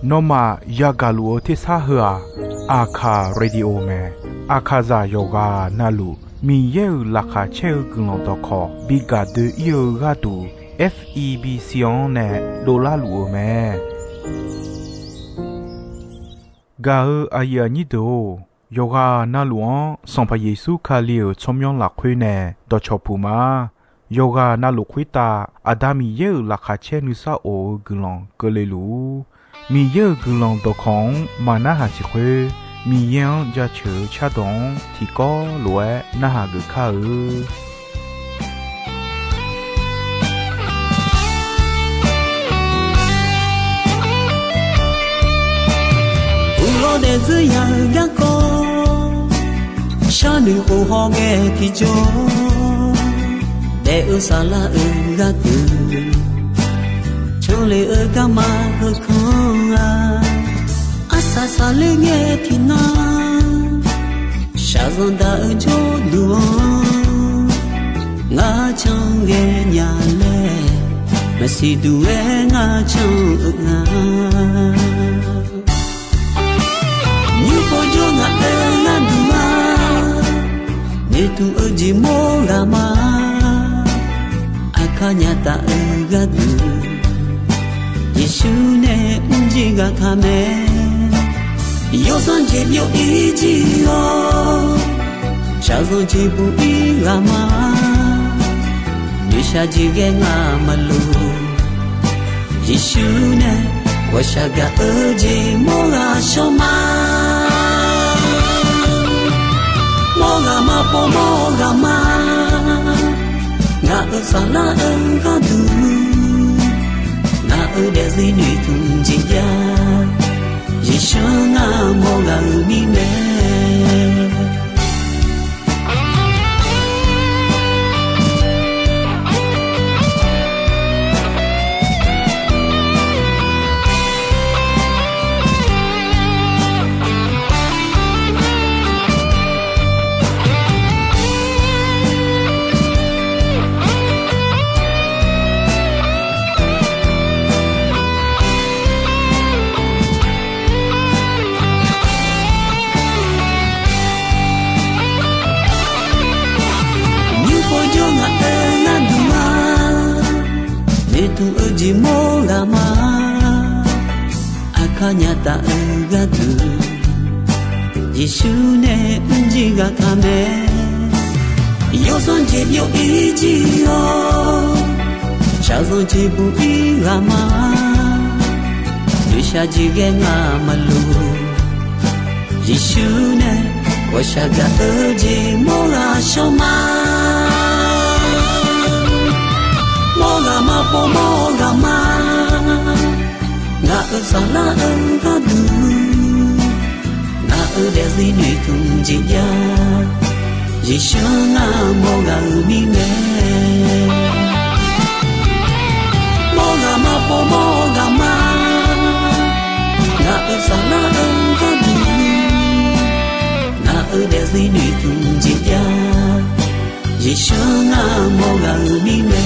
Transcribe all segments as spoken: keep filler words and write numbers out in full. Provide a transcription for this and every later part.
Nawmaf yagaq luf-eu tersar heu-aq, Aqkaq Radio mae. Aqkaqzaq yawqghaq navluf Miqyaer-euq laqkhaq caer-eu guiqlanq dawqkawq bi gaq doe-ir-eu gharduq, F E B C-anr nae dovlar luf-eu mae. Gaq-eu aqyuif aqnyir deuq-or, yawqghaq navluf-anr Sanqpaq Yeqsur Kali-euq tsawrmyanr lafkhoer nae dawqcawq puq ma. Yawqghaq navluf khoertav Aqda Miqyaer-euq laqkhaq caer nuisar of-eu guiqlanq keuvle luf-ur. Miqyaer-euq guiqlanq dawqkawq-anr maq narhaq siq khoer, Miqyaer-anr jaceuq-eu cardawq-anr tiqkawv lof-aer narhaq geuf kar-eu. Uqlawr daefzir ya-eu garkawv, sharnoeq khof hawghae tiqjawr, daef-eu saflar-euq gharduq, canlef-eu garma heukanr-a. Arsaq saqler ngae tiqnan, shaqzanq daq-eu jawrduq-anr, ngar can ghaenya laer, maqsiq duq-aer ngar can-eu nga. Nymrpov jawr ngaq-euq gharduq-a, noeqtmq-eu jeq mawr ghaq ma. Aqkar nya taf-eu gharduq, Yeqsur nae mrjir ghaq taq mae. Yawsanr jeq byov-ir jir-awr, shaqzanq jeq buq-ir ghaq ma. Noeqshaq jeq ghae ngaq maqloq, Yeqsur nae ghawqshaq gaq-eu jeq mawr ghaq shawr ma. Mawr ghaq ma pov mawr ghaq ma. Ngaq-euq saflar-eu gharduq, ngaq-euq daefzir noeqtmq jeq jav, Yeqsur ngar mawr ghaq-euq mirnae. Nymrpov jawr ngaq-euq gharduq-a, noeqtmq-eu jeq mawr ghaq ma. Aqkar nya taf-eu gharduq, Yeqsur nae mrjir ghaq taq mae. Yawsanr jeq byov-ir jir-awr, shaqzanq jeq buq-ir ghaq ma. Noeqshaq jeq ghae ngaq maqloq, Yeqsur nae ghawqshaq gaq-eu jeq mawr ghaq shawr ma. Mawr ghaq ma pov mawr ghaq ma. Ngaq-euq saflar-eu gharduq, ngaq-euq daefzir noeqtmq jeq jav, Yeqsur ngar mawr ghaq-euq mirnae. Mawr ghaq ma pov mawr ghaq ma. Ngaq-euq saflar-eu gharduq, ngaq-euq daefzir noeqtmq jeq jav, Yeqsur ngar mawr ghaq-euq mirnae.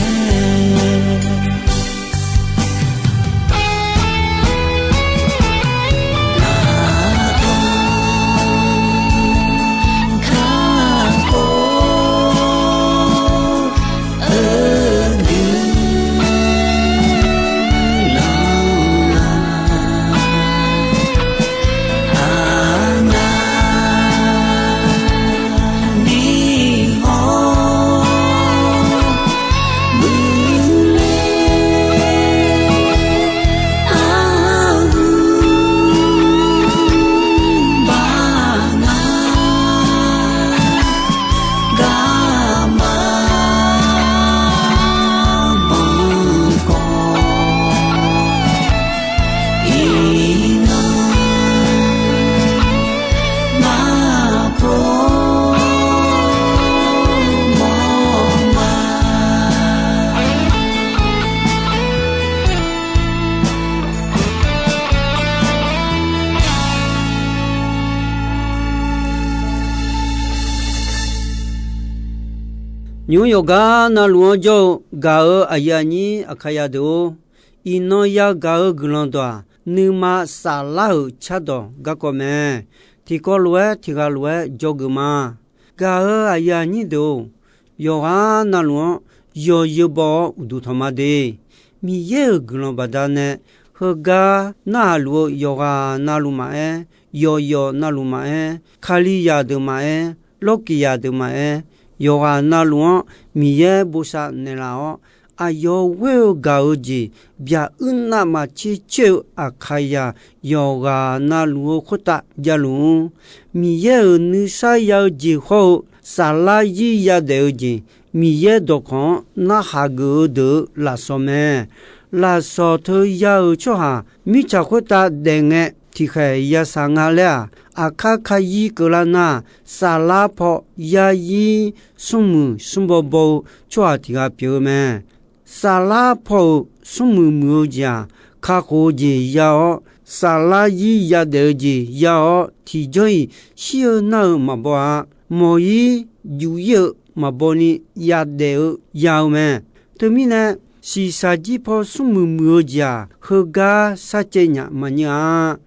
Nymq-mr yawqgar navluf-anr jawr-eu gaq-eu aqyuif aqnyir Aqkaqya deuq-or, Iqnan yagaq-eu guiqlanq dawq-aq, nuima saflar-euq cardawq garkawv mae. Tiqkawv lof-aer tiqghaq lof-aer dzawgeuf ma. Gaq-eu aqyuif aqnyir deuq-or, yawqghaq navluf-anr yawzeu baw-awr uqduq tanq ma de. Miqyaer-euq guiqlanq baqdanae heugar narhaq luf-eu yawqghaq navluf maqaer, yawqyawq navluf maqaer, Kalizaq deuq maqaer, Lawrkiqzaq deuq maqaer, yawqghaq navluf-anr Miqyaer bosav naeqlaf-awr, aqyawf ghoer-eu gaq-eu jeq byaq uir navmaqtser coer-eu Aqkaqzaq yawqghaq navluf-eu khoertav javluf-ur. Miqyaer-euq nuisar ya-eu jeq hawr-eu saflar zir yadaef-eu jeq, Miqyaer dawqkawq-anr narhaq geuf-eu deuq-euq lafsawq mae. Lafsawq teu ya-euq tsawrhaq mirtsaq khoertav daef ngae tiqkhaeq yasaq nga laer-aq, aqkar kayir keuvlar nar, saflar paw yarzir smrmuiq smrbaw baw-eu tsawrhaq tiq ghaq pyeuf-eu mae. Saflar paw-euq smrmuiq muiq-eu jeq-aq, kakhof-eu jeq ya-awr, saflar zir yadaef-eu jeq ya-awr, tiqjawr-iq shir-eu nar-eu maqbaw-a. Mawq-ir juq-ir-eu maqbaw ni yadaef-eu ya-eu mae. Teumirnae, shiqshaq jir paw smrmuiq muiq-eu jeq-aq, heugar sharcaev nyaf maqnyir-a.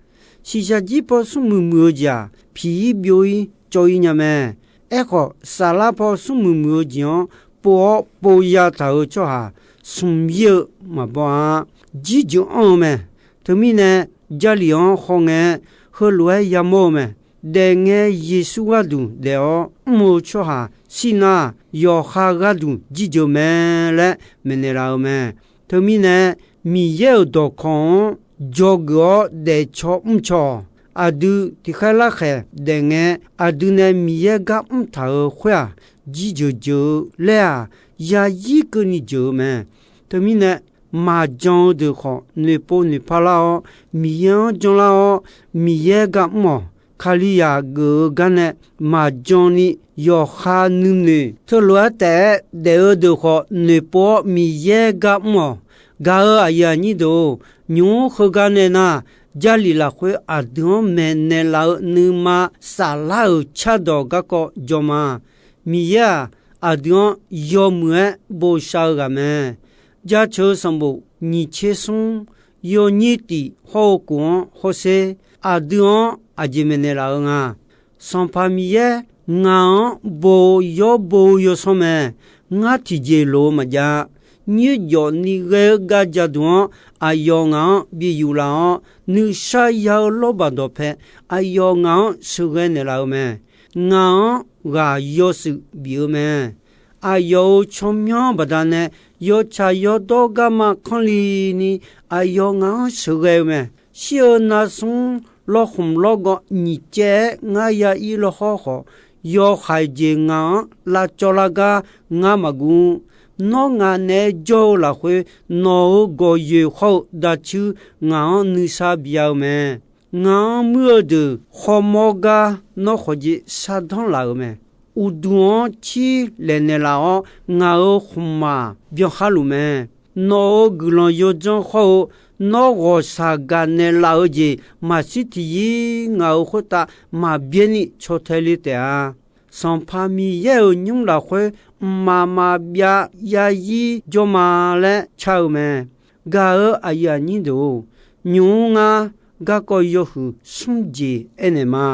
Shiqshaq jir paw smrmuiq muiq-eu jeq-aq, piq-ir byov-ir cawv-ir nya mae. Aerkhawf, saflar paw smrmuiq muiq-eu jeq-anr pov-awr pov ya taq-euq tsawrhaq smq-ir-eu maqbaw-a. Jirjeuq anr-eu mae. Teumirnae, Jarlif-anr hawngae-aer heulof-aer yamawr-eu mae. Daefngae Yeqsur gharduq daef-awr mr-eu tsawrhaq shir nar, yawqha gharduq jirjeuq mae laer maeqnaeq laf-eu mae. Teumirnae, Miqyaer-euq dawqkawq-anr dzawgeuf-awr daefcaw mrcaw-awq. Aqdui tiqkhaer larkhaeq daefngae, aqdui nae Miqyaer gar mr taq-euq khoer-aq, jirjeuq jeuq-eu laer-aq, yarzir keuvni jeuq-eu mae. Teumirnae, maqjan-eu deuq khawf noeqpov noeqpar lar-awr, Miqyaer-anr janlar-awr, Miqyaer gar mr-awq. Kalizaq geuf-eu gar nae maqjan ni yawqha nuinoeq teulof-aer taef-aer daef-eu deuq khawf noeqpov-awr Miqyaer gar mr-awq. Gaq-eu aqyuif aqnyir deuq-or, nymq-mr heugar nae nar, Jarlif lafkhoer aqdui-anr maeqnaeq laf-eu nuima saflar-euq cardawq garkawv jaw ma. Miqyaer-aq, aqdui-anr yawmuiq-aer bosav-eu ghaq mae. Jaceuq-eu sanqbof nyiq tser smr yawnyir tif hawr-eu kof-anr hawsher, aqdui-anr aqjeq maeqnaeq laf-eu nga. Sanqpaq Miqyaer ngaq-anr bo-eu yawr bo-eu yawsanr mae. Ngar tiqjeq loq-eu maqjav. Nyoerjawf ni ghae-eu gar jaduq-anr aqyawf ngaq-anr bi yuflaf-awr, nuisar ya-eu lawrbaq dawqpae aqyawf ngaq-anr sheuqghae naeqlaf-eu mae. Ngaq-anr ghaq yawshuif bif-eu mae. Aqyawf-euq tsawrmyanr baqdanae yawtsaq yawdawr garma kanrli ni aqyawf ngaq-anr sheuqghae-eu mae. Shir-eu narsmr lawrkhmq lawrgawv nyiq caev-aer ngar ya ir lawrhawr khawf, yawhaiq jeq ngaq-anr lavcawv lar gar ngar maqguv. Nawr ngaq naeq-aer jawr-eu lafkhoer, nawq-euq gawqyoeq hawr-eu dacuir ngaq-anr nuisar bif ya-eu mae. Ngaq-anr muir-eu deuq khawrmawr gar nawr khawqjeq shardanr laf-euq mae. Uqduq-anr cir laeqnaeq laf-awr, ngaq-euq khmqmaq byankhar luf mae. Nawq-euq guiqlanq yawdzanr hawr-eu nawr ghawqshaq gaqnaeq laf-eu jeq maqshir tiqzir ngaq-euq khoertav maqbyaer ni caw tae le taef-a. Sanqpaq Miqyaer-euq nymr lafkhoer mqmaq maqbyav yarzir jawr ma laer car-eu mae. Gaq-eu aqyuif aqnyir deuq-or, nymq-mr ngar garkawv yawhuiq smr jeq aernaeq ma.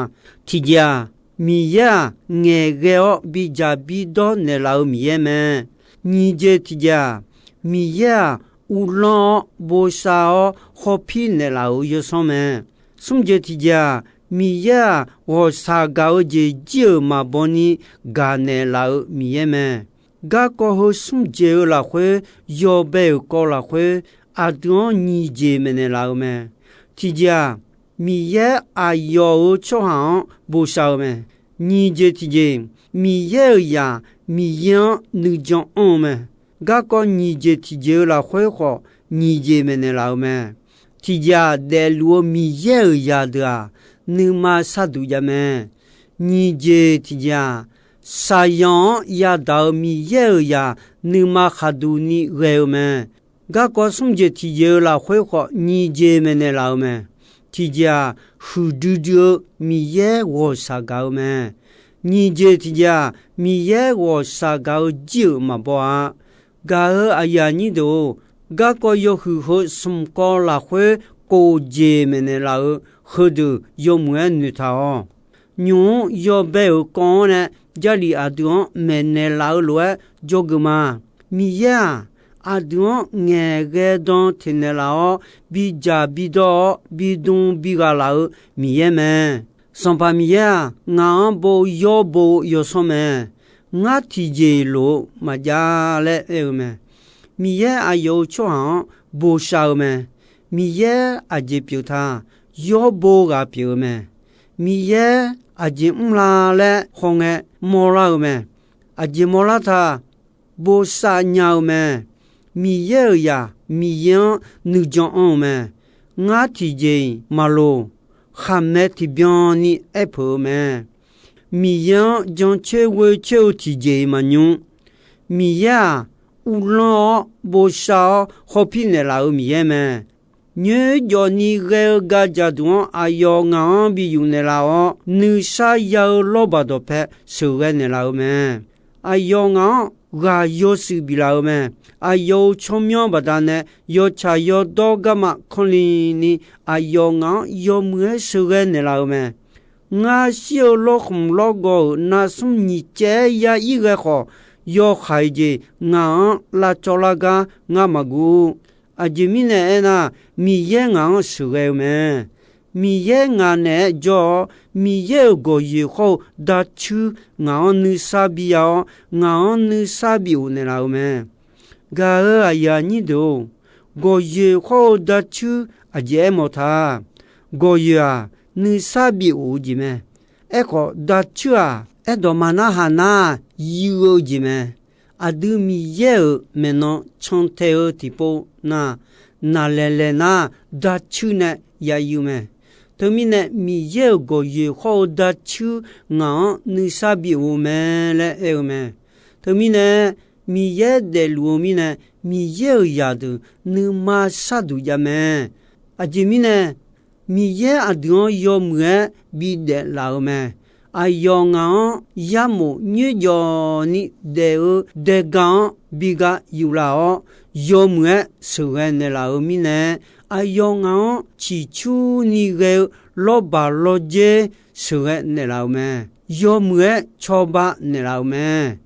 Tiqjeq-aq, Miqyaer-aq, ngaeqghae-awr bidzaq bidawr naeqlaf-eu Miqyaer mae. Nyiq jeq tiqjeq-aq, Miqyaer-aq, uvlanr-awr bosav-awr hawpir naeqlaf-euq yawsanr mae. Smr jeq tiqjeq-aq, Miqyaer-aq, ghawqshaq gaq-eu jeq jir-euq maqbaw ni gaqnaeq laf-eu Miqyaer mae. Garkawv heu smr jeq-eu lafkhoer, yawbae-euq kawv lafkhoer, aqdui-anr nyiq jeq maeqnaeq laf-eu mae. Tiqjeq-aq, Miqyaer aqyawf-euq tsawrhaq-anr bosav-eu mae. Nyiq jeq tiqjeq, Miqyaer-euq zaq Miqyaer-anr nuijan anr-eu mae. Garkawv nyiq jeq tiqjeq-eu lafkhoer khawf, nyiq jeq maeqnaeq laf-eu mae. Tiqjeq-aq, daefluf-eu Miqyaer-euq zaqdeuq-aq, nuima sharduq jav mae. Nyiq jeq tiqjeq-aq, shaqzanq-anr yadaq-euq Miqyaer-euq zaq nuima khaqduq ni ghae-eu mae. Garkawv smr jeq tiqjeq-eu lafkhoer khawf, nyiq jeq maeqnaeq laf-eu mae. Tiqjeq-aq, huiqdui dui-eu Miqyaer ghawqshaq gaq-eu mae. Nyiq jeq tiqjeq-aq, Miqyaer ghawqshaq gaq-eu jir-euq maqbaw-a. Gaq-eu aqyuif aqnyir deuq-or, garkawv yawhuiq heu smq kawv lafkhoer kof jeq maeqnaeq laf-euq heudeuq yawmuiq-aer noeqtaq-awq. Nymq-mr yawbae-euq kawv-anr nae Jarlif aqdui-anr maeqnaeq laf-eu lof-aer dzawgeuf ma. Miqyaer-aq, aqdui-anr ngaeqghae dan teqnaeq laf-awr, bidzaq bidawr-awr bidm bighaq laf-eu Miqyaer mae. Sanqpaq Miqyaer-aq, ngaq-anr bo yawr bo-eu yawsanr mae. Ngar tiqjeq-iq lof-eu maqjav laer aer-eu mae. Miqyaer aqyawf-euq tsawrhaq-anr bosav-eu mae. Miqyaer aqjeq pyeuf ta, yawr bo ghaq pyeuf-eu mae. Miqyaer aqjeq mrla laer hawngae mawrlar-eu mae. Aqjeq mawrlar ta, bosav nya-eu mae. Miqyaer-euq zaq Miqyaer-anr nuijan anr-eu mae. Ngar tiqjeq-iq maqloq, khaqmae tiqbyan ni aerpeuq-eu mae. Miqyaer-anr jancoer ghoecoer-eu tiqjeq-iq maqnymr. Miqyaer-aq, uvlanr-awr bosav-awr hawpir naeqlaf-euq Miqyaer mae. Nyoerjawf ni ghae-eu gaq jaqduq-anr aqyawf ngaq-anr bi yuf naeqlaf-awr, nuisar ya-eu lawrbaq dawqpae sheuqghae naeqlaf-eu mae. Aqyawf ngaq-anr ghaq yawshuif biflaf-eu mae. Aqyawf-euq tsawrmyanr baqdanae yawtsaq yawdawr garma kanrlini, aqyawf ngaq-anr yawmuiq-aer sheuqghae naeqlaf-eu mae. Ngar shir-eu lawrkhmq lawrgawv-euq narsmr nyiq caev-aer ya ir ghae khawf, yawhaiq jeq ngaq-anr lavcawv lar gar ngar maqguv. Aqjeq mirnae aernar, Miqyaer ngaq-anr sheuqghae-eu mae. Miqyaer ngaq naeq-aer jawr-awr, Miqyaer-euq gawqyoeq hawr-eu dacuir ngaq-anr nuisar bi ya-awr, ngaq-anr nuisar bi of naeqlaf-eu mae. Gaq-euq aqyuif aqnyir deuq-or, gawqyoeq hawr-eu dacuir aqjeq aermawf ta. Gawqyoeq-aq, nuisar bi of-eu jeq mae. Aerkhawf, dacuir-aq, aerdawq maqnar haq nar, yuiv-eu jeq mae. Aqdui Miqyaer-euq maeqnan cantae-eu tiqpov nar, naqlaeq laeq nar, dacuir nae ya yuiv mae. Teumirnae, Miqyaer-euq gawqyoeq hawr-eu dacuir ngaq-anr nuisar bi of-eu mae laer aer-eu mae. Teumirnae, Miqyaer daefluf-eu mirnae, Miqyaer-euq zaqdeuq nuima sharduq jav mae. Aqjeq mirnae, Miqyaer aqdui-anr yawmuiq-aer bidaef laf-eu mae. Aqyawf ngaq-anr yarmof nyoerjawf ni daef-eu daega-anr bi ga yuflaf-awr, yawmuiq-aer sheuqghae naeqlaf-euq mirnae, aqyawf ngaq-anr ciqcurni ghae-eu lawrbaq lawrdzer sheuqghae naeqlaf-euq mae. Yawmuiq-aer cawba naeqlaf-euq mae.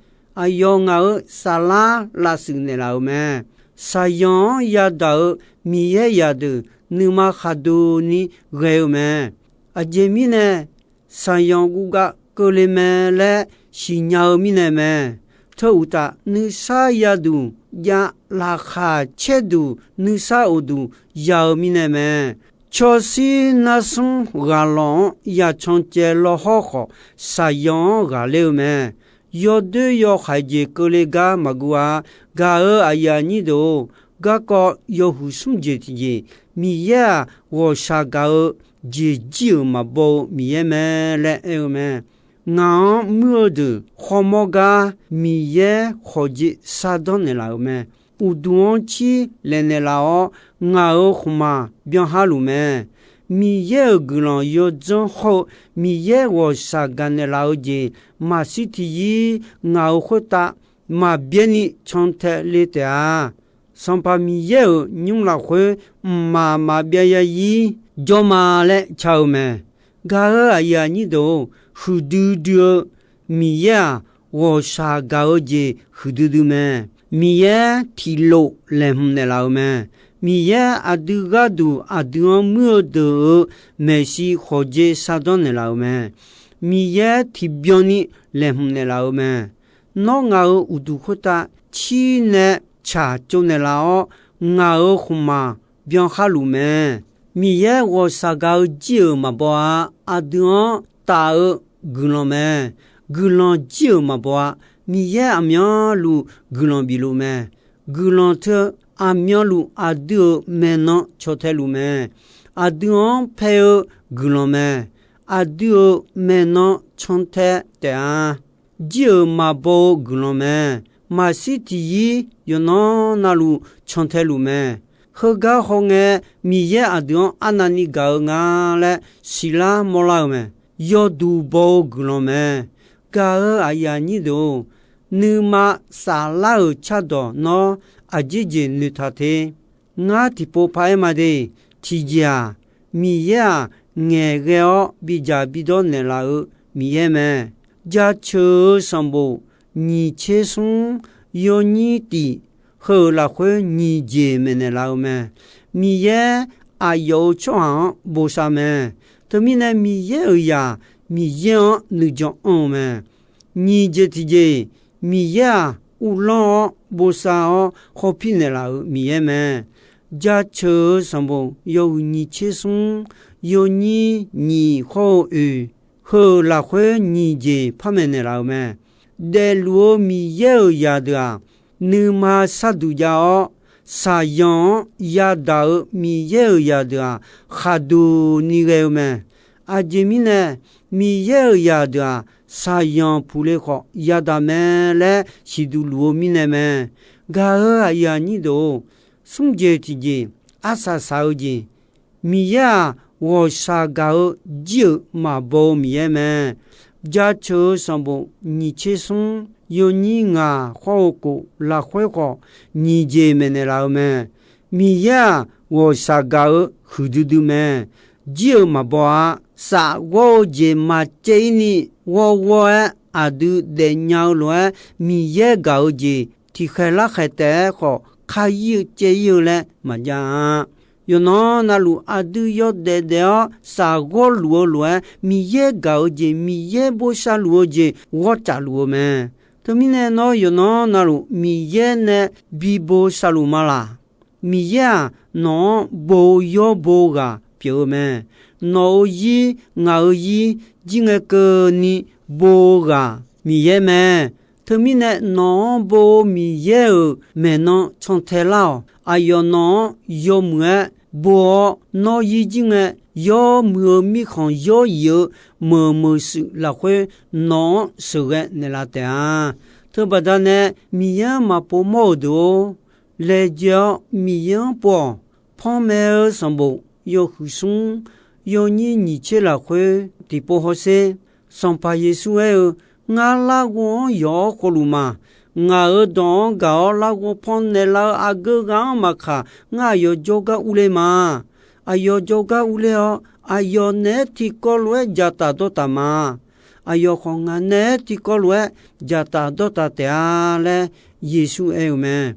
Aqyawf ngaq-euq saflar lavshuif naeqlaf-euq mae. Shaqzanq-anr yadaq-eu Miqyaer zaqdeuq nuima khaqduq ni ghae-eu mae. Aqjeq mirnae, shaqzanq guvgav keuvle mae laer siqnya-eu mirnae mae. Teu uqtaf, nuisar yaduq jav, laqkhaq caerduq nuisar uqduq ya-eu mirnae mae. Cawshir narsmr ghaqlawq-anr yacan caev lawhawr khawf, shaqzanq-anr ghaqler-eu mae. Yawdoer yawhaiq jeq keuvle gar maqguv-a. Gaq-euq aqyuif aqnyir deuq-or, garkawv yawhuiq smr jeq tiqjeq, Miqyaer-aq, ghawqshaq gaq-eu jeq jir-euq maqbaw-eu Miqyaer mae laer aer-eu mae. Ngaq-anr muir-eu deuq khawrmawr gar Miqyaer khawqjeq shardanr naeqlaf-euq mae. Uqduq-anr cir laeqnaeq laf-awr, ngaq-euq khmqmaq byanhar luf mae. Miqyaer-euq guiqlanq yawdzanr hawr-eu Miqyaer ghawqshaq gaqnaeq laf-eu jeq maqshir tiqyir ngaq-euq khoertav maqbyaer ni cantae le taef-a. Sanqpaq Miqyaer-euq nymr lafkhoer mqmaq maqbyav ya-ir jawr ma laer ca-eu mae. Gaq-euq aqyuif aqnyir deuq-or, huiqdui dui-eu Miqyaer-aq, ghawqshaq gaq-eu jeq huiqdui dui mae. Miqyaer tiqlof laeqhmq naeqlaf-euq mae. Miqyaer aqdui gharduq aqdui-anr muir-eu deuq-euq maeqshi khawqjeq shardanr naeqlaf-euq mae. Miqyaer tiqbyan ni laeqhmq naeqlaf-euq mae. Nawr ngaq-euq uqduq khoertav cir nae tsaq tsovnaeq laf-awr, ngaq-euq khmqmaq byanhar luf mae. Miqyaer ghawqshaq gaq-eu jir-euq maqbaw-a. Aqdui-anr taf-eu guiqlanq mae. Guiqlanq jir-euq maqbaw-a. Miqyaer aqmyanluf guiqlanq bifluf mae. Guiqlanq teu aqmyanluf aqdui-euq maeqnan caw tae luf mae. Aqdui-anr pae-eu guiqlanq mae. Aqdui-euq maeqnan cantae taef-a. Jir-euq maqbaw-eu guiqlanq mae. Maqshir tiqyir yawqnan navluf cantae luf mae. Heugar hawngae, Miqyaer aqdui-anr arnavni gaq-eu nga laer siqlar mawrlar-eu mae. Yawduq baw-eu guiqlanq mae. Gaq-euq aqyuif aqnyir deuq-or, nuima saflar-euq cardawq nawr aqjeq jeq noeqtaq te. Ngar tiqpov paq-aer ma de. Tiqjeq-aq, Miqyaer-aq, ngaeqghae-awr bidzaq bidawr naeqlaf-eu Miqyaer mae. Jaceuq-eu sanqbof nyiq tser smr yawnyir tif heu-euq lafkhoer nyiq jeq maeqnaeq laf-eu mae. Miqyaer aqyawf-euq tsawrhaq-anr bosav mae. Teumirnae Miqyaer-euq zaq Miqyaer-anr nuijan anr-eu mae. Nyiq jeq tiqjeq, Miqyaer-aq uvlanr-awr bosav-awr hawpir naeqlaf-euq Miqyaer mae. Jaceuq-eu sanqbof yawhuiq nyiq tser smr yawnyir nyiq khawr-eu oeq heu-euq lafkhoer nyiq jeq par maeqnaeq laf-euq mae. Daefluf-eu Miqyaer-euq zaqdeuq-aq, nuima sharduq jav-awr, shaqzanq-anr yadaq-eu Miqyaer-euq zaqdeuq-aq, khaqduq ni ghae-eu mae. Aqjeq mirnae, Miqyaer-euq zaqdeuq-aq, shaqzanq puqle khawf yadaq mae laer siqduq luf-eu mirnae mae. Gaq-euq aqyuif aqnyir deuq-or, smr jeq tiqjeq, arsaq saq-eu jeq, Miqyaer-aq, ghawqshaq gaq-eu jir-euq maqbaw-eu Miqyaer mae. Jaceuq-eu sanqbof nyiq tser smr yawnyir ngaq khawr-eu kof lafkhoer khawf, nyiq jeq maeqnaeq laf-eu mae. Miqyaer-aq, ghawqshaq gaq-eu huiqdui dui mae. Jir-euq maqbaw-a. Safghawr-eu jeq maqcaev-ir ni ghawrghawr-aer aqdui daefnya-eu lof-aer, Miqyaer gaq-eu jeq tiqkhaeq larkhaeq taef-aer khawf, kar-ir-eu caev-ir-eu laer maqjav-a. Yawqnan navluf aqdui yawdaef daef-awr safghawr luf-eu lof-aer, Miqyaer gaq-eu jeq, Miqyaer bosav luf-eu jeq ghawrcaf luf-eu mae. Teumirnae nawr yawqnan navluf Miqyaer nae bi bosav luf ma laq? Miqyaer-aq, nawq-anr bo-eu yawr bo ghaq pyeuf-eu mae. Nawq-euq zir, ngaq-euq zir, jir ngae keuvni bo-eu ghaq Miqyaer mae. Teumirnae nawq-anr bo-eu Miqyaer-euq maeqnan cantae lar-awq. Aqyawf nawq-anr yawmuiq-aer bo-awr, nawr zir jir ngae, yawmuiq-eu mirkhanq yawr yif-eu meuq meuq shuif lafkhoer nawq-anr sheuqghae naeqlaf taef-a. Teubaqda nae Miqyaer-anr maqpov mawr-euq deuq-or, laejae-awr Miqyaer-anr pov-awq. Panmaeq-eu sanqbof yawhuiq smr yawnyir nyiq tser lafkhoer tiqpov hawsher. Sanqpaq Yeqsur aer-eu, Ngar larghov-anr yawq-awr khov luf ma. Ngaq-euq dawq-anr gaq-awr larghov pannaeq lar-eu aqgeu ghaq-anr maqkaq, ngar aqyawf jawrgar urler ma. Aqyawf jawrgar urler-awr, aqyawf naeq-aer tiqkawv lof-aer dzaqtaf dawrtaf ma. Aqyawf khawf ngaq naeq-aer tiqkawv lof-aer dzaqtaf dawrtaf taef-a laer Yeqsur aer-eu mae.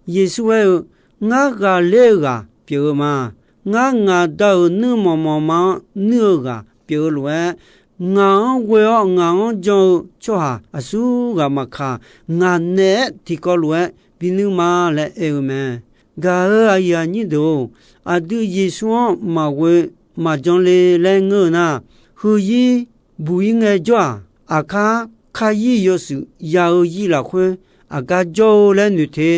Yeqsur aer-eu, Ngar ghaqler-eu ghaq pyeuf-eu ma. Ngar ngaq Da-euq nuirmanq manqma-anr nuir-eu ghaq pyeuf-eu lof-aer, ngaq-anr ghoe-awr ngaq-anr jan-eu tsawrhaq aqsur ghaq maqkaq, ngaq naeq-aer tiqkawv lof-aer binuir ma laer aer-eu mae. Gaq-euq aqyuif aqnyir deuq-or, aqdui Yeqsur-anr maqghoe maqjan le laer ngeur-eu nar, heuzir buq-ir ngaejawr-aq, aqkar kar-ir yawshuif ya-eu zir lafkhoer aqgar jawr-eu laer noeq te.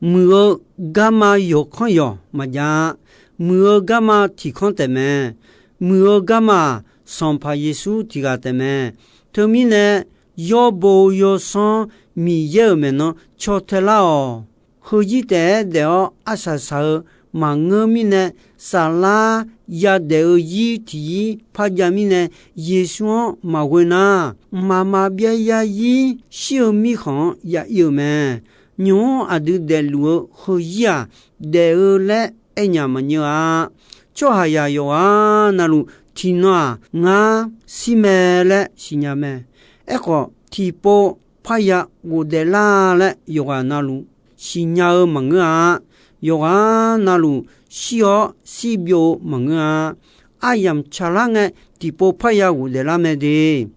Muiq-eu garma yawqkanr yawq maqjav-a. Muiq-eu garma tiqkanr taefmae. Muiq-eu garma-aq, Sanqpaq Yeqsur tiq ghaq taefmae. Teumirnae, yawbo yawsanr Miqyaer-euq maeqnan caw tae lar-awq. Heuzir taef-aer daef-awr arsaq saq-eu maqngeur mirnae, saflar yadaef-eu zir tiq zir par jav mirnae, Yeqsur-anr maqghoe nar, mqmaq maqbyav zarzir shir-eu mirkhanq-anr ya ir-eu mae. Nymq-mr aqdui daefluf-eu heuzir-aq, daef-eu laer aernyaf maqnyeur-a. Tsawrhaqzaq yawqghaq navluf tiqnan-aq, ngar shir mae laer siqnya mae. Aerkhawf, tiqpov parya ghofdaef lar laer yawqghaq navluf siqnya-eu maqngeur-a. Yawqghaq navluf shir-awr shir byov-eu maqngeur-a. Aryamq tsaqlar ngae, tiqpov parya ghofdaef lar mae de.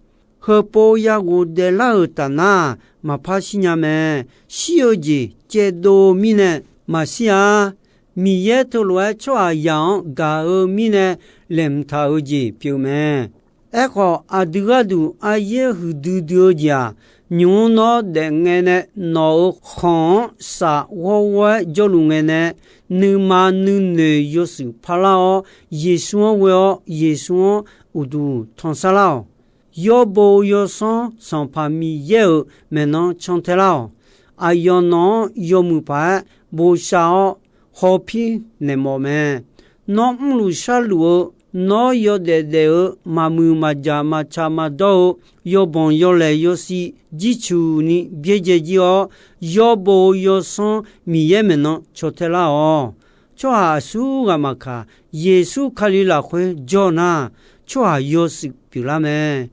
Heupov ya ghofdaef lar-euq tafnar, maqpar shirnya mae. Shir-eu jeq caevdov mirnae maqshir-a. Miqyaer teulof-aer tsawrhaqzaq-anr gaq-eu mirnae laeqhmq taq-eu jeq pyeuf mae. Aerkhawf, aqdui gharduq aryaer huiqdui dui-eu jeq-aq, nymq-mr nawr daefngae nae nawq-euq khanq-anr shaf ghawrghawr-aer jawrluf ngae nae, nuima nuinoeq yawshuif parlar-awr, Yeqsur-anr ghoe-awr Yeqsur-anr uqduq tanqsar lar-awq. Yawbo yawsanr Sanqpaq Miqyaer-euq maeqnan cantae lar-awq. Aqyawf nawq-anr yawmuiq paq-aer bosav-awr hawpir naeq mawf mae. Nawr mrluf sharluf-eu Nawr yawdaef daef-eu maqmuiq maqjaq maqtsaq maqdawr-eu yawbanq yawlaeq yawsiv jircuq ni byaerdzae jir-awr, yawbo-eu yawsanr Miqyaer maeqnan caw tae lar-awq. Tsawrhaq aqsur ghaq maqkaq, Yeqsur Kali lafkhoer jawr nar, tsawrhaq yawshuif pyeuflar mae.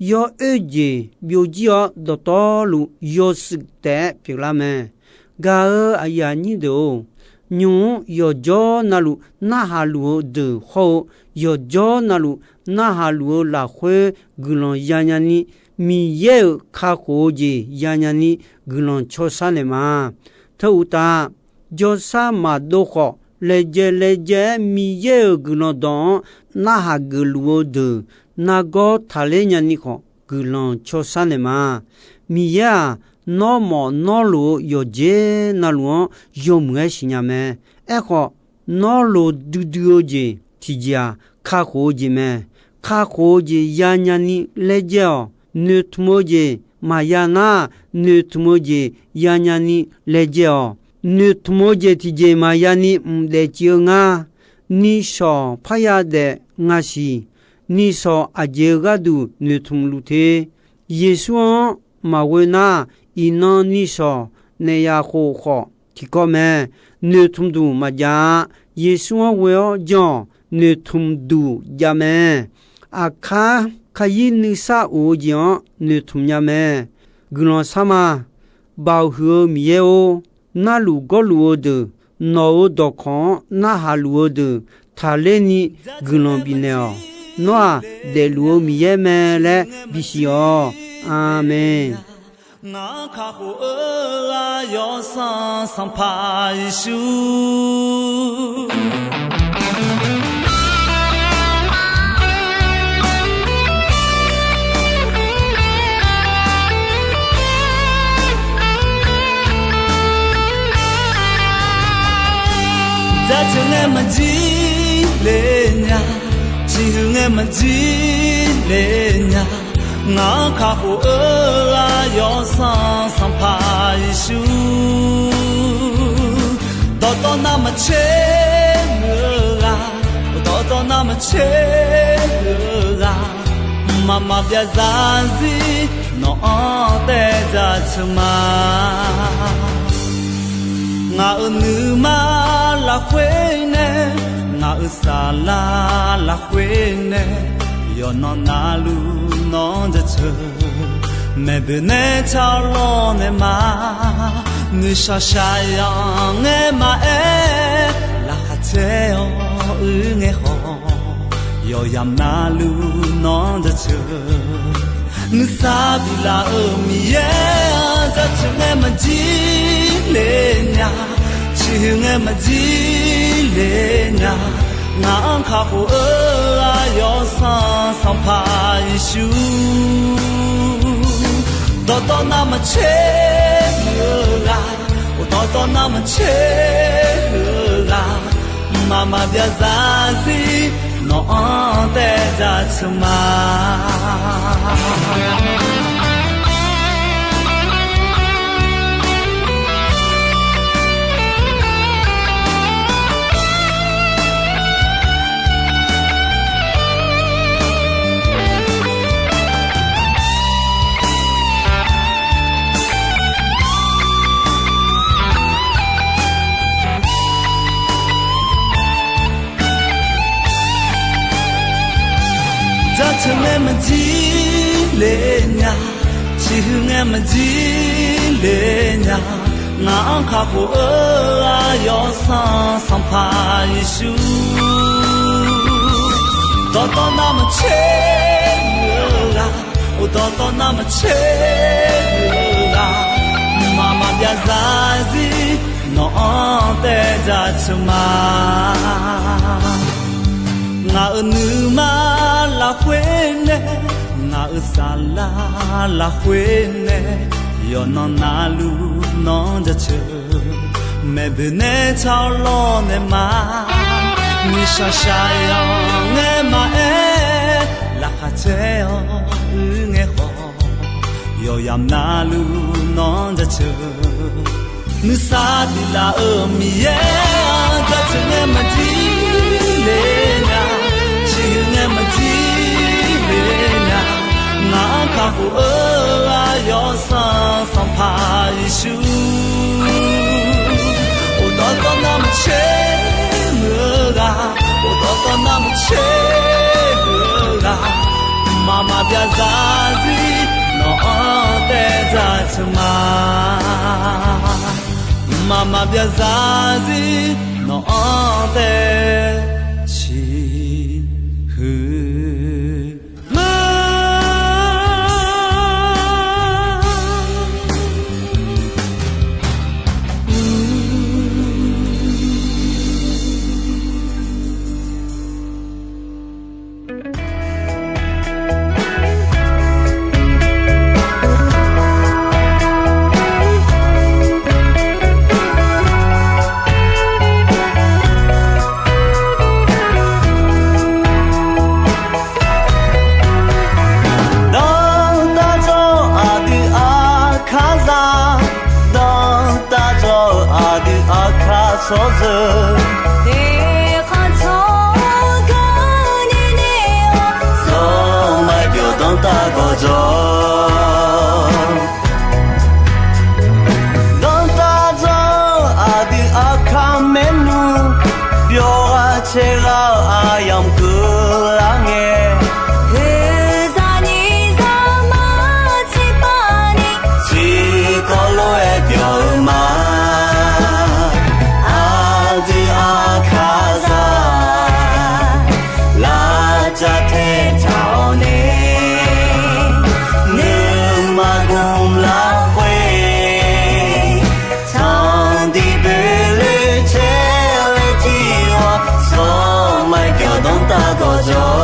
Yawoer jeq byovjir-awr, dawqtawvluf yawshuif taef-aer pyeuflar mae. Gaq-euq aqyuif aqnyir deuq-or, nymq-mr yawqjawr navluf narhaq luf-eu deuq hawr-eu, yawqjawr navluf narhaq luf-eu lafkhoer guiqlanq yanya ni, Miqyaer-euq kakhof-eu jeq yanya ni guiqlanq cawshar naeq ma. Teuuqtaf, jawrshar maqdov khawf, laejae laejae-aer Miqyaer-euq guiqlanq dawq-anr narhaq geufluf-eu deuq nargawr taqler nyani khawf, guiqlanq cawshar naeq ma. Miqyaer-aq, nawr mawf nawr loq-eu yawqjeq navluf-anr yawmuiq-aer siqnya mae. Aerkhawf, nawr loq duidui-eu jeq tiqjeq-aq, kakhof-eu jeq mae. Kakhof-eu jeq yanya ni laejae-awq. Noeqtmq-eu jeq maqya nar, noeqtmq-eu jeq yanya ni laejae-awq. Noeqtmq-eu jeq tiqjeq maqya ni mq daefcif-eu ngar. Nishawq parya daef nga siq. Nishawq aqjeq-eu gharduq noeqtmq luf te. Yeqsur-anr maqghoe nar, iqnan nishawq naef yaf khof khawf tiqkawv mae. Noeqtmq duq maqjav-a. Yeqsur-anr ghoe-awr jan-awq. Noeqtmq duq jav mae. Aqkar kayir nuisar of-eu jeq-anr noeqtmq nya mae. Guiqlanq sharma. Baoq huiq-eu Miqyaer-or, narluf gawrluf-eu deuq, nawq-euq dawqkawq-anr narhaq luf-eu deuq taqler ni guiqlanq bifnaeq-awq. Nawr-aq, daefluf-eu Miqyaer mae laer bisiq-awq. Aqmeq. Ngaq-anr kakhof-eu ghaq Yawsanr Sanqpaq Yeqsur. Jaceuq ngae maqjir le nya, ciqhuiq ngae maqjir le nya, ngaq-anr kakhof-eu ghaq Yawsanr Sanqpaq Yeqsur. Dawqtawvnav maqtser muiq-eu ghaq, dawqtawvnav maqtser muiq-eu ghaq, mqmaq maqbyav zarzir nawq-anr taev jaceuq ma. Ngaq-euq nuima lafkhoer nae, ngaq-euq saflar lafkhoer nae, yawqnan navluf nawq-anr jaceuq. Maeqboeq nae tsawrlawr nae ma, nuishaq shaqyanq ngae maqaer, laqkhaq caer-awr uir ngae khawf, yawqyamq navluf nawq-anr jaceuq. Nuisar biflaf-euq Miqyaer-anr jaceuq ngae maqjir le nya, ciqhuiq ngae maqjir le nya, ngaq-anr kakhof-eu ghaq Yawsanr Sanqpaq Yeqsur. Dawqtawvnav maqtser muiq-eu ghaq, dawqtawvnav maqtser muiq-eu ghaq, mqmaq maqbyav zarzir nawq-anr taev jaceuq ma. Jaceuq ngae maqjir le nya, ciqhuiq ngae maqjir le nya, ngaq-anr kakhof-eu ghaq Yawsanr Sanqpaq Yeqsur. Dawqtawvnav maqtser muiq-eu ghaq, dawqtawvnav maqtser muiq-eu ghaq, mqmaq maqbyav zarzir nawq-anr taev jaceuq ma. Ngaq-euq nuima lafkhoer nae, ngaq-euq saflar lafkhoer nae, yawqnan navluf nawq-anr jaceuq. Maeqboeq nae tsawrlawr nae ma, nuishaq shaqyanq ngae maqaer, laqkhaq caer-awr uir ngae khawf, yawqyamq navluf nawq-anr jaceuq. Nuisar biflaf-euq Miqyaer-anr jaceuq ngae maqjir le nya, ciq Of-eu aqyawf sanq Sanqpaq Yeqsur, of dawqtawv navmaqtser muiq-eu ghaq, of dawqtawv navmaqtser muiq-eu ghaq, mqmaq maqbyav zarzir nawq-anr taev dzaq teuq ma. Mqmaq maqbyav zarzir nawq-anr taev ciqhuiq ma. Danrtav jawr-eu aqdui aqkar zaq, danrtav jawr-eu aqdui aqkar tsawrzeuq, eqkhanq tsawrganr ni ni-awr, zawr maqbyawq danrtav gawqjawq. Danrtav jawr-eu aqdui aqkar maernmr, byawq ghaq caev ghaq-eu aqyamq keuvlar ngae, heuzaq nyiq zaq maqtser pav ni, tiqkawv lof-aer byawq-eu ma. Aqdui aqkar zaq, lavcav taetaq-awr nae, nuima gmq lafkhoer, tanqdiq boeqloe caer laer jir-awr, zawr maqbyawq danrtav gawqjawq.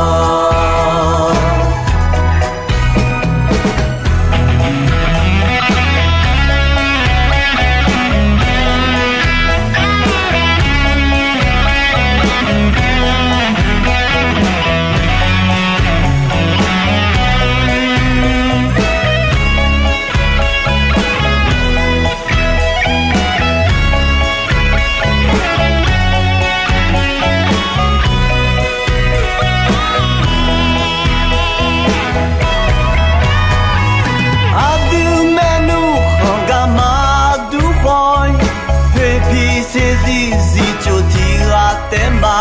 Aqdui maernmr khanq gar maqdur khawf-ir, poeqpiq saeqzir zifcoq tiq ghaq taef ma.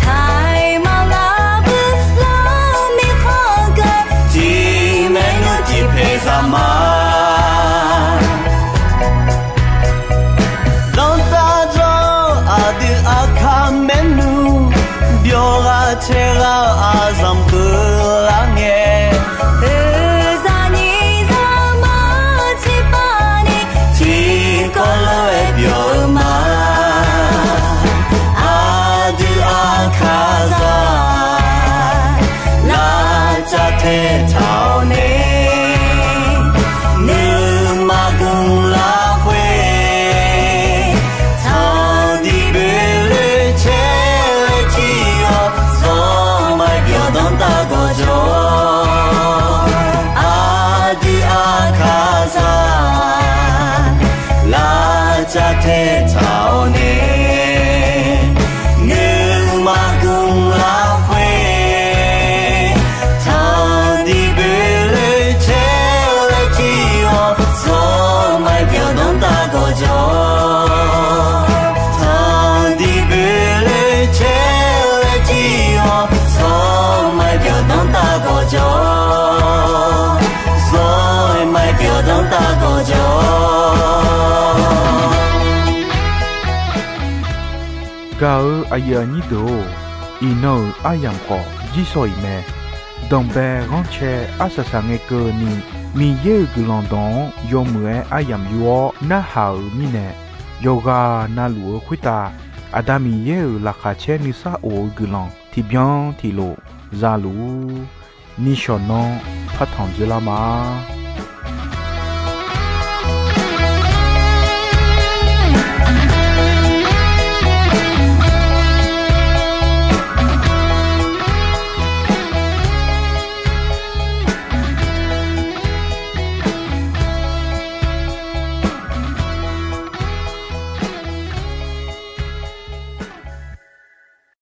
Taiq maqnga bui lar mirkhanq geu, tiq maernmr tiq paeq zaq ma. Danrtav jawr-eu aqdui aqkar maernmr, byawq ghaq caev ghaq-eu aqzanq keuvlar ngae, heuzaq nyiq zaq maqtser pav ni, tiqkawv lof-aer byawq-eu ma. Aqdui aqkar zaq, lavcav taetaq-awr nae, nuima gmq lafkhoer, tanqdiq boeqloe caer laer jir-awr, zawr maqbyawq danrtav gawqjawq. Aqdui aqkar zaq, lavcav taetaq-awr nae, nuima gmq lafkhoer, tanqdiq boeqloe caer laer jir-awr, zawr maqbyawq danrtav gawqjawq. Tanqdiq boeqloe caer laer jir-awr, zawr maqbyawq danrtav gawqjawq. Zawr maqbyawq danrtav gawqjawq. Gaq-eu aqyuif aqnyir deuq-or, iqnan-euq aryamq khawf jirsawq iq mae. Danqbae ghanrcae arsaq saq ngae keuvni, Miqyaer-euq guiqlanq dawq-anr yawmuiq-aer aryamq yur-awr narhaq-euq mirnae, yawqghaq navluf-eu khoertav Aqda Miqyaer-euq laqkhaq caer nuisar of-eu guiqlanq tiqbyan tiqlof za luf-ur. Nishawq nanr partanq dzoerlar ma.